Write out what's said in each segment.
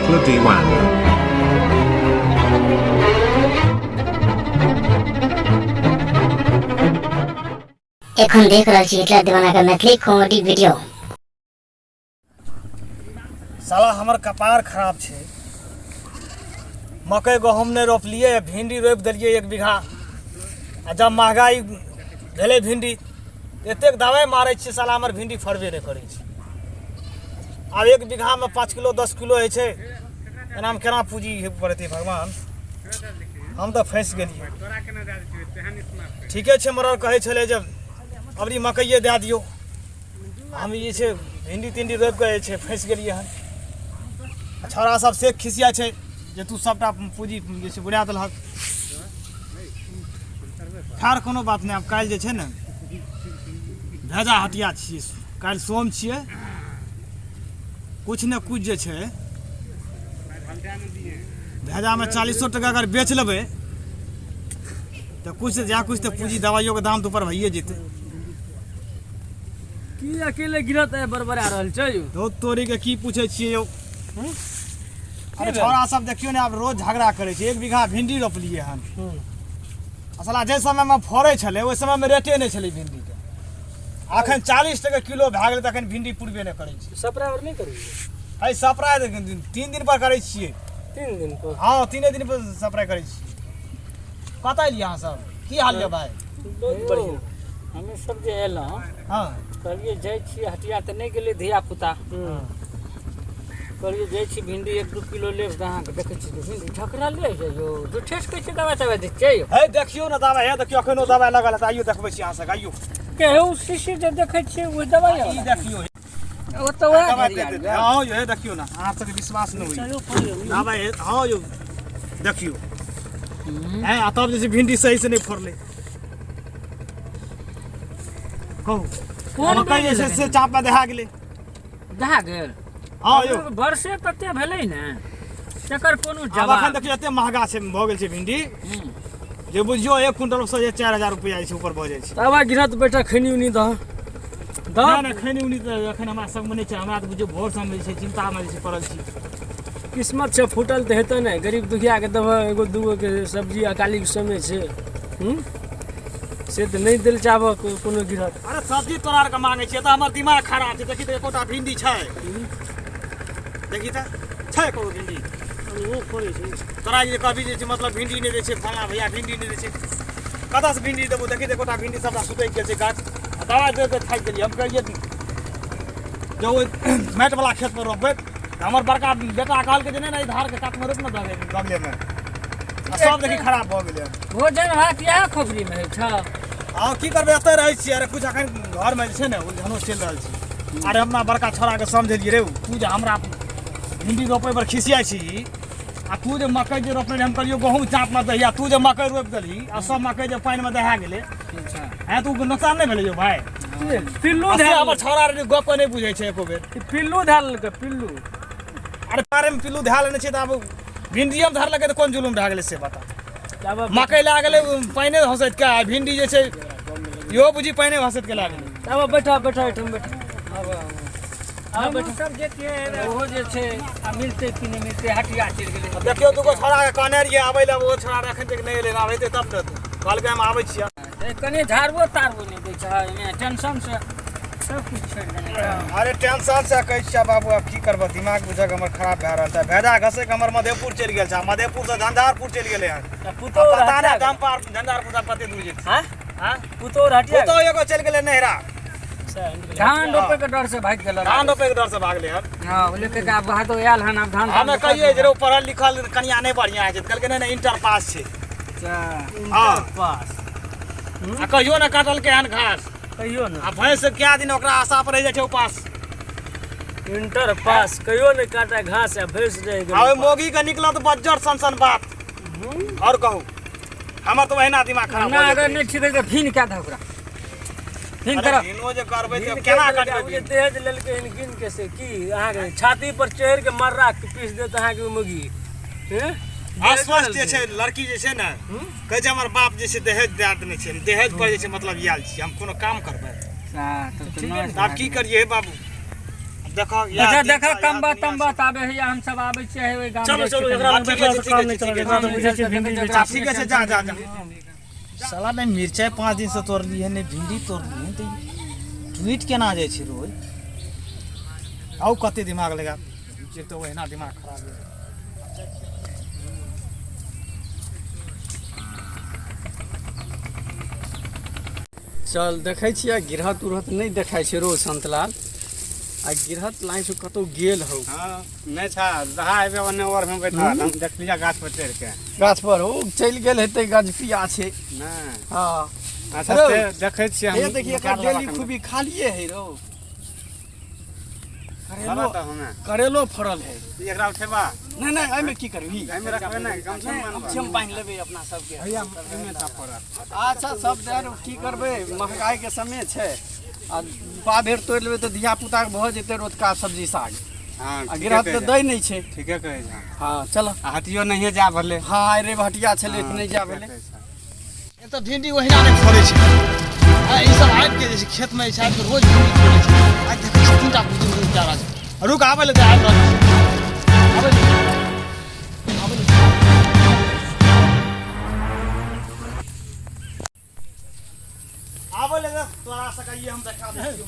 Hitler Diwana. एखन देख रहल छी हिटलर दीवाना के मैथिली कॉमेडी वीडियो। साला हमर कपार खराब छै। मकई गहूम नहि रोपलियै, भिंडी रोपि देलियै 1 बीघा। आ जब महगाई भेलै भिंडी, एतेक दवाइ मारै छियै, साला हमर भिंडी फड़बे नहि करै छै। आब 1 बीघामे 5 किलो 10 किलो होइ छै, एनामे केना पूँजी पड़तै? भगवान, हम तऽ फँसि गेलियै। ठीके छै, मरर कहै छलै जे अबरी मकइए दए दियौ। हम जे छै भिंडी तिंडी रोपि कऽ जे छै फँसि गेलियै हन। आ छौड़ा सब से खिसिया छै जे तू सबटा पूँजी जे छै बुड़ा देलहक। खैर, कोनो बात नहि। आब काल्हि जे छै ने भेजा हटिया छियै, काल्हि सोम छियै। किछु ने किछु जे छै भेजामे 40 टका अगर बेच लेबै तऽ किछु जा किछु तऽ पूँजी दवाइयोके दाम तऽ ऊपर भइए जेतै। की अकेले गिरत है, बड़बड़ा रहल छै यौ? धोत तोरीके, की पूछै छियै यौ। अरे छौड़ा सब देखियौ ने, आब रोज झगड़ा करै छै। 1 बीघा भिंडी रोपलियै हन। असला जाहि समयमे फड़ै छलै, ओहि समयमे रेटे नहि छलै भिंडीके। अखन 40 टके किलो भए गेलै, तखन भिंडी पुरबे नहि करै छै। सप्लाई आओर नहि करबै? एहि सप्लाई 3 दिन पर करै छियै। 3 दिन पर? हँ, 3 दिन पर सप्लाई करै छियै। कतऽ एलियै अहाँ सब? की हाल यऽ भाय? बहुत बढ़िआँ। हमे सब जे एलहुँ, कहलियै जाइ छियै हटिया, तऽ नहि गेलै धिया पुता। कहलियै जाइ छी भिंडी 1-2 किलो लेब, तऽ अहाँके देखै छी तऽ भिंडी झकरले छै यौ। झूठे से कहै छै दबाइ तबाइ दै छियै यौ। हे देखियौ ने दबाइ, हे देखियौ, अखनो दबाइ लगल है। आइयो देखबै छी अहाँ सबके, आइयो। केहू शीशी जे देखै छियै, ओहि दबाइ ई देखियौ। ओ तऽ वएह दबाइ ढेरिया दे- गेल। हँ यौ, हे देखियौ ने, अहाँ सबके विश्वास नहि होइए। दबाइ हँ यौ, देखियौ हैं। आ तब जे छै भिंडी सही से नहि फड़लै। कहू। कोन मकइ जे छै से चाप मे दहा गेलै। दहा गेल? हँ यौ। वर्षे तते भेलै ने, तकर कोनो आब जवाब। एखन देखियौ, एते महगा छै भऽ गेल छै भिंडी जे बुझियौ 1 क्विंटल से जे 4000 रुपया जे छै ऊपर भऽ जाइ छै। तब गिरत बैठा, खैनी उनी दह दह। नहि नहि, खैनी उनी तऽ एखन हमरा संगमे नहि छै। हमरा तऽ बुझियौ भोर से हम जे छै चिन्तामे जे छै पड़ल छी। किस्मत छै फूटल तऽ हेतै ने। गरीब दुखियाके देबह एगो दूगो के सब्जी, अकालीके समय छै। से तऽ नहि देल चाहबह कोनो गिरहत। अरे सब्जी तोरा आरके मांगै छियै तऽ हमर दिमाग खराब छै। देखी तऽ, एकोटा भिंडी छै? देखी तऽ, छै एको भिंडी? ओ फड़ै छै। तोरा जे कभी जे छै मतलब भिंडी नहि दै छै फलाँ भैया, भिंडी नहि दै छै। कतऽसँ भिंडी देबो? देखी तऽ, एकोटा भिंडी सबटा सुतैक गेल छै गाछ। आ दवाइ दे के थाकि गेलियै। हम कहलियै जे ओहि माटिवला खेतमे रोपबै, तऽ हमर बड़का बेटा कहलकै जे नहि नहि, धारके कातमे रोप ने बगलेमे। आ सब देखी खराब भऽ गेलै। भोजन भात इएह खोपड़ीमे होइ छै? हँ, की करबै, एतऽ रहै छियै। अरे कुछ अखन घरमे जे छै ने उलझनो चलि रहल छै। अरे अपना बड़का छोड़ाके समझेलियै, रे तू जे हमरा भिंडी रोपै पर खिसियाइ छी आ तू जे मकइ जे रोपने रही, हम कहलियौ गहूँम चापमे दही, आ तू जे मकइ रोपि देलही आ सब मकइ जे पानिमे दहा गेलै हैं, तऽ ओ नोकसान नहि भेलै यौ भाय? पिल्लू आ से धए हमर छौड़ा रे गप नहि बुझै छै एको बेर। पिल्लू धए लेलकै, पिल्लू। अरे बारेमे पिल्लू धए लेने छै तऽ आब भिंडियम धरलकै तऽ कोन जुलुम भए गेलै से बता। तब मकइ लए गेलै पानिए हँसैत के, आ भिंडी जे छै इहो बुझी पानिए हँसैत के लए गेलै। तब बैठा बैठा, एहिठाम बैठा। आब आब बैठा। सब जतियै, ओहो जे छै आ मिलतै कि नहि मिलतै, हटिया चलि गेलै। आब देखियौ, दूगो छौड़ाके कहने रहियै आबै लए, ओ छौड़ा एखन तक नहि एलै। आब एतै तब ने। कहलकै हम आबै छियै। ए, कनि झाड़बो ताड़बो नहि दै छै। एहिमे टेंशन से सब किछु छोड़ि देने छै। अरे टेंशन से कहै छियै बाबू, आब की करबह? दिमाग बुझक हमर खराब भए रहल छै। भेजा घसैके हमर मधेपुर चलि गेल छै आ मधेपुर से झंझारपुर चलि गेलै हन। आ पुतोह पता हटिया नहि, दम पार झंझारपुर से कते दूर जेतै। हाँ? हाँ? पुतोह हटिया। पुतोह एगो चलि गेलै नैहरा। धान रोपे के डर से भागि गेल। धान रोपे के डर से भागलै हन। हँ, ओ लेके के आब भादो आयल हन, आब धान हमे कहियै जे रौ, पढ़ल लिखल कनिया नहि बढ़िआँ होइ छै, तऽ कहलकै नहि नहि, इंटर पास छै। हँ। पास। आ कहियो ने काटलकै हन घास। कहियो ने। आ भैंस कए दिन ओकरा आशा पर रहि जाइ छै उपास। इंटर पास, कहियो नहि काटा घास आ भैंस रहि आ ओहि गेल। मोगी के निकलत बज्जर सन सन बात। और कहू, हमर तऽ ओहिना दिमाग खराब ना भऽ अगर जेतै। नहि ठीक है तऽ फिन कए दह ओकरा, फिन अरे करब। भिनो जे करबै तऽ केना कटबै ओ जे भिन? दहेज लेलकै हन गिन के, से की अहाँके छाती पर चढ़ि के मर्रा के पीस देत अहाँके ओ मुगी? हैं? अस्वस्थ जे छै लड़की जे छै ने, कहै छै हमर बाप जे छै दहेज दए देने छै, दहेज पर जे छै मतलब आयल छी, हम कोनो काम करबै? तब तऽ तऽ आब की करियै हे बाबू? देखो अच्छा देखा कम बात तम बात आबे है हम सब आबै छियै ओहि गाम चलो चलो एकरा लग बैठला से काम नहीं चलत, एकरा तऽ बुझै छियै भिंडी बेचै छै। ठीक छै, जा जा जा। साला नहि मिरचाइ 5 दिन से तोड़ली है, नहि भिंडी तोड़ली है, तऽ टूटि केना जाइ छै रोज? आउ कते दिमाग लगा जे तऽ ओहिना दिमाग खराब है। चल देखै छियै गिरहत उरहत नहि देखाइ छै रो संतलाल, आ गिरहत लाइन से कतौ गेल हौ। हाँ, नहि छा रहा हेबे ओन्ने और में बैठल, हम देख लिया गाछ पर चढ़ि के। गाछ पर ओ चलि गेल हेतै, गजपिया छै। नहि। हाँ। अच्छा, रौ। से देखै छियै हम। हे देखिए एकर डेली खूबी खालिए है रौ। करेलो तऽ हमे करेलो फड़ल है। एकरा उठेबा? नहि नहि, एहिमे की करबी? एहिमे रखबै नहि, गमछा मे बान्हबै। गमछा मे बान्हि लेबै अपना सबके। भैया एहिमे छा पड़त। अच्छा सब दए रौ, की करबै, महगाई के समय छै, आ पाभेर तोड़ि लेबै तऽ धिया पुताके भऽ जेतै रोजका सब्जी साग। हाँ, आ ठीके गिरहत कहै तऽ छह। दै नहि छै। ठीके कहै छह। हाँ चल। आ हटियो नहिए जा भेलै। हाँ आइ रे हटिया छलै तऽ नहि जा ठीके भेलै। कहै छह। एक तऽ भिंडी ओहिना नहि फड़ै छै, आ ई सब आबि के जे छै खेतमे जे छै आबि के रोज भिंडी तोड़ै छै। आइ देखै छियै 3टा बुजुर्ग जा रहल छै। रुक, आबै लए दे, आबि रहल छै। आबै लए दे। आबै लए दे। आबै लए दे, तोरा सबके ई हम देखा दै छियौ।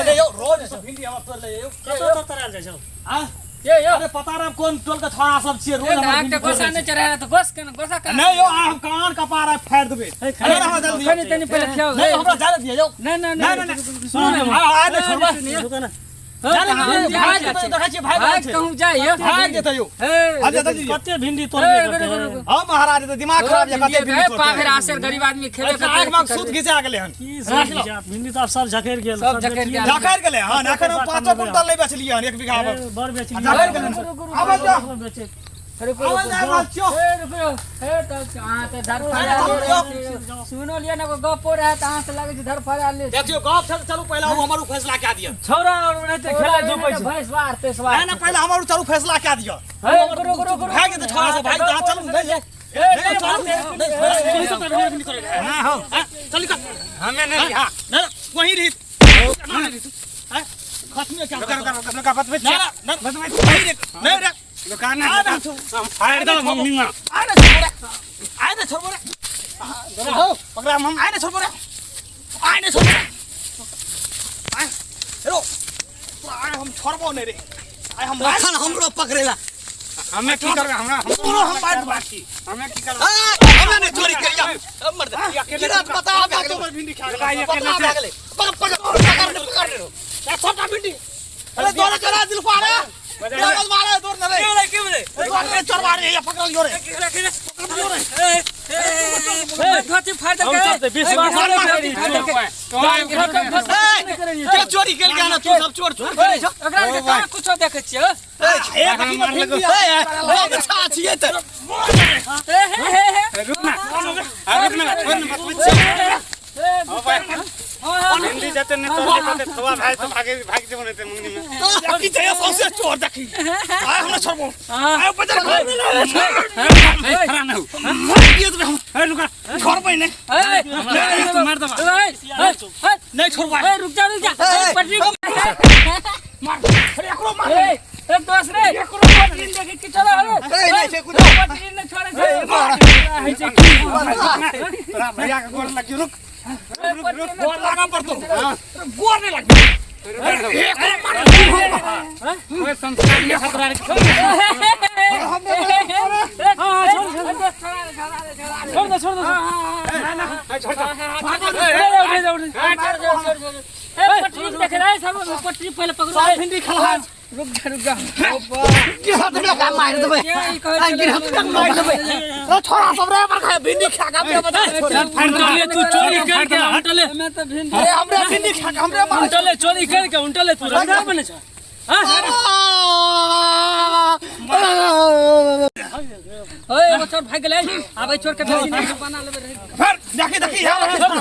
अरे यौ, रोज सब भिंडी हमर तोड़ि लै यौ। कतऽ तोड़ तोड़ायल जाइ छौ? आँ? ये यो अरे पता नहीं कोन टोल के छोड़ा सब छियै, रोज हमर अहाँके भिंडी गोसा तोड़ि लै नहि छै। चढ़ा तऽ गोस केना गोसा केना? नहि यौ, आइ हम कान कपार आइ फाड़ि देबै। अरे हमरा जल्दी कनि तनि पहिले खियाउ। नहि, हमरा जाय दिअ यौ। नहि नहि नहि नहि नहि नहि, सुनू ने। आ आ नहि छोड़बै। रुको ने। जाय ने, भाग जेतै, देखै छियै भागि रहल भाग छै। कहूँ जाइ यौ। भागि जेतै यौ। हे आ जल्दी दिअ। कते भिंडी हे, तोड़बे रुको, रुको, करतै? रुको। हँ महाराज, तऽ दिमाग खराब यऽ, कते भिंडी तोड़तै। पाभेर आसेर गरीब आदमी खेबे अच्छा, आँख मे सूत घिचा गेलै हन। की सब घिचा? भिंडी तऽ आब सब झखरि गेल। सब झखरि गेल। झखरि गेलै हन, एखन हम 5 क्विंटल नहि बेचलियै हन 1 बीघा मे। बड़ बेचलियै। झखरि गेलै हन। आबै जाउ। बेचै। आबै जा रहल छियौ। सुनो लिअ ने, एगो गपो रहै तऽ अहाँ से लगै छै धरफड़ा ले। देखियौ गप छै तऽ चलू पहिले ओ हमर उ फैसला कए दिअ। छौड़ा और ओनाहिते खेलाइ धुपै छै। भैंसवार तेसवार। नहि नहि, पहिले हमर उ चलू फैसला कए दिअ। हे, रुको, रुको, रुको, रुको। भागि जेतै छोड़ा सब, भागि जेतै। अहाँ चलू, नहि नहि नहि, चलू। नहि, तोही सब तऽ भिंडी तोड़ै रहे। हाँ, हौ। आँ, चल निकल। हमे नहि रही। नहि नहि, वहीं रही। नहि रही तू। आँ, खत्मे कए रुका रुका रुका रुका, बतबै नहि छियै। नहि, नहि, वहीं रे। नहि रे। रुका ने। आ ना छोड़। हम फाड़ि देब मम्मी माँ। आइ नहि छोड़बो रे। आइ नहि छोड़बो रे। हो पकड़ा हम। आइ नहि छोड़बो रे। आइ नहि छोड़बो रे। आइ हेलो, तोरा आइ हम छोड़बो नहि रे। आइ हम अखन हमरो पकड़ेला। हमे की करबै? हमरा तोरो हम मारि देबै। हमे की करबै? हमे नहि चोरी करिया। मर दे। गिरहत बता भए गेलै। तोहर भिंडी खा रुका, गेलै। ई अकेले बता भए छै। गेलै। पकड़ पकड़ पकड़ पकड़ रे। सबटा भिंडी। अरे तोरा चला दिल पारे। लागल मारे दूर न रे। की भेलै? तोरा रे चोरवा रे, या पकड़ लियो रे। पकड़ लियो रे। धोती फाड़ि हम देलकै। सब तऽ विश्वास नहि करै छियै। ए, के चोरी केल के ना? तू सब चोर चोर करै छ। ओकरा के कहाँ कुछो देखै छियै? एक अथी मे भिंडी ए, हम छा छियै तऽ। हे हे हे हे। रुक ना, आ, रुक ना, छोड़ ना, बतबै छियै। हे, हो भाई। हाँ, भिंडी जते नहि तोड़ले तते थोआ भाई तो भागे भागि जेबो, नहि ते मुंगनी में। देखी छै सौंसे चोर, देखी। आइ हमरा छोड़बो। आइ बजार घर में ए, खड़ा न हो। मारि दिअ देबै हम। ए, रुका। छोड़बै नहि। हे, तू मार देबा। हे, हे, हे, नहि छोड़बै। हे, रुक जा, रुक जा। हे, पटरी मार, अरे एकरो मार। हे, हे, दोस्त रे, पटरी देखी की चला रे। ए, नहि छै कुछो। पटरी नहि छोड़ै छै। होइ छै की? तोरा भैया के गोर लगियो, रुक। हे, पटरी नहि गोर लागऽ पड़तौ। गोर नहि लागतौ। ओए संस्कार में खतरा रे। छोड़ दे, छोड़ दे। छोड़ उठे जा, उठे जा। पटरी देख रहा है सब, पटरी पहले पकड़ो। भिंडी खलहा। रुक जा, रुक जा। गिरहत के मारि देबै। क्या ई कहै छलै? गिरहत के मारि देबै। रे छोरा सब रे, पर खाए भिंडी खा के अपने बता। उनटले तू चोरी करके उनटले। हमे तऽ भिंडी अरे हमरे भिंडी खा के हमरे मारै। उनटले चोरी करके उनटले तू रंगा बने छ। ओए, एगो चोर भागि गेलै। आबै चोर के बेसी नहि बना लेबै रे। फेर देखी देखी, हे देखी।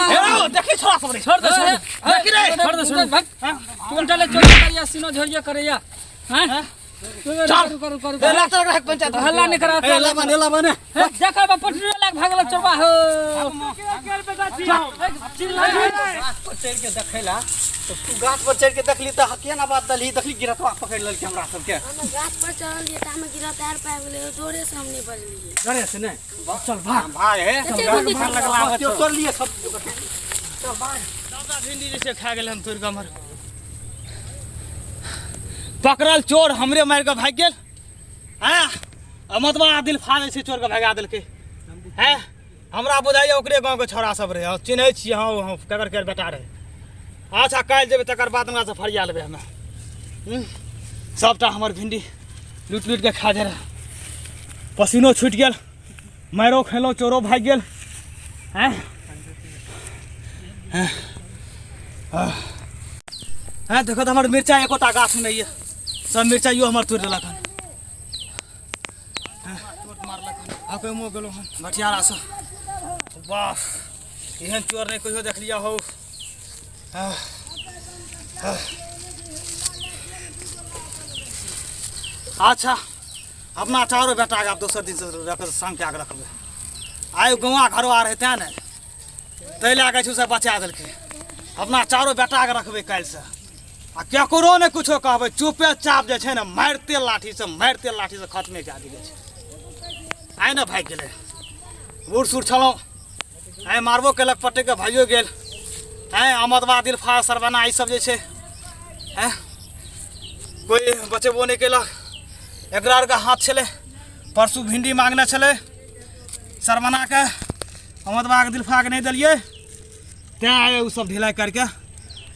हे रौ, देखी छोड़ा सब रे। छोड़ दे, छोड़ दे। देखी रे, छोड़ दे, छोड़ दे। भाग। तू उनटले चोरी करैया, सीनो झोरिया करैया। हैं? चल रुको रुको ए, ला चल रख पंचायत हल्ला नहीं करा ए ला बने ला बने हे, देखो बा पटरी लाग भागल चोरबा हो गाछ पर चढ़ि के देखैला तऽ तू गाछ पर चढ़ि के देखली तऽ हकिया ना बात दलही देखली गिरतवा पकड़ि लेलकै हमरा सबके हम गाछ पर चढ़ल रहियै तामे गिरत आर पाबि गेलै डोरे से हम नहि बजलियै डरे से नहि चल भाग भाग हे कते भाग तोड़ लिए सब सबटा भिंडी जे छै खा गेल हन तोड़ि कऽ हमर पकड़ल चोर हमरे मारि कऽ भागि गेल हँ आ मतबा दिल फाड़ै छै चोरके भगा देलकै हैं हमरा बुझाइए ओकरे गाँवके छौड़ा सब रहै हँ चिन्है छियै हँ हँ केकर केकर बेटा रहै अच्छा काल्हि जेबै तकर बाद हमरासँ फरिया लेबै हमे सबटा हमर भिंडी लूटि लूटि कऽ खा जाइ रहै पसीनो छुटि गेल मारिओ खेलहुँ चोरो भागि गेल हैं हैं देखो तऽ हमर मिरचाइ एकोटा गाछमे नहि यऽ सब मिरचाइयो हमर तोड़ि देलक हन आ कोइ गेलहुँ हन भटियारासँ बाह एहन चोर नहि कहियो देखलियै हौ अच्छा अपना चारो बेटाके आब दोसर दिनसँ रख संग कए कऽ रखबै आइ गौआँ घरवा रहै तेँ ने ताहि लए कऽ छै सब बचा देलकै अपना चारो बेटाके रखबै काल्हिसँ आ केकरो नहि कुछो कहबै चुपे चाप जे छै ने मारिते लाठीसँ मारिते लाठीसँ खतमे कए देले छै आइ ने भागि गेलै बूढ़ सूढ़ छलहुँ आइ मारबो केलक पटकि कऽ भागियो गेल आँय अमदबा दिलफा सरबना ई सब जे छै आँय कोइ बचेबो नहि केलक एकरा आरके हाथ छलै परसू भिंडी मांगने छलै सरमनाके अमदबाके दिलफाके नहि देलियै तैँ आइ ओ सब ढिलाइ करिके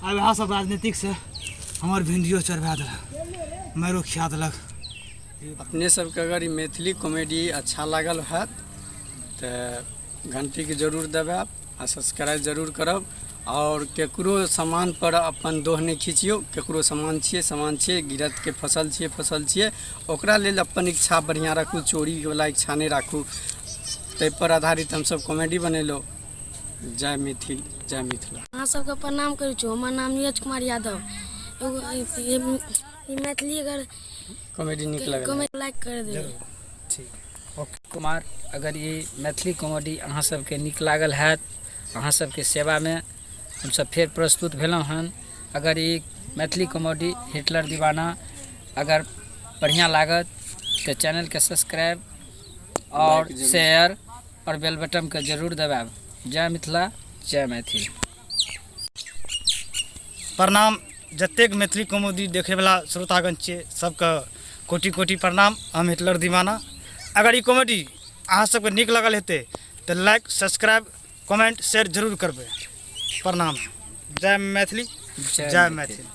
आइ वएह सब राजनीतिकसँ हमर भिंडियो चढ़बा देलक मारिओ खिया देलक। अपने सबके अगर ई मैथिली कॉमेडी अच्छा लागल हैत तऽ घंटीके जरूर दबायब आ सब्सक्राइब जरूर करब आओर केकरो सामान पर अपन दोह नहि खिचियौ केकरो सामान छियै सामान छियै गिरहस्थके फसल छियै फसल छियै ओकरा लेल अपन इच्छा बढ़िआँ राखू चोरीवला इच्छा नहि राखू ताहिपर आधारित हमसब कॉमेडी बनेलहुँ जय मैथिल जय मिथिला। अहाँ सबके प्रणाम करै छी हमर नाम नीरज कुमार यादव एगो ई मैथिली अगर कॉमेडी नीक लागल कॉमेडी लाइक कर देबै। ठीक ओके कुमार अगर ई मैथिली कॉमेडी अहाँ सबके नीक लागल हैत अहाँ सबके सेवामे हमसब फेर प्रस्तुत भेलहुँ हन अगर ई मैथिली कॉमेडी हिटलर दीवाना अगर बढ़िआँ लागत तऽ चैनलके सब्सक्राइब आओर शेयर आओर बेल बटनके जरूर दबायब। जय मिथिला जय मैथिल। प्रणाम जतेक मैथिली कॉमेडी देखैवला श्रोतागण छियै सबके कोटि कोटि प्रणाम। हम हिटलर दीवाना। अगर ई कॉमेडी अहाँ सबके नीक लगल हेतै तऽ लाइक सब्सक्राइब कमेंट शेयर जरूर करबै। प्रणाम। जय मैथिली जय मैथिल।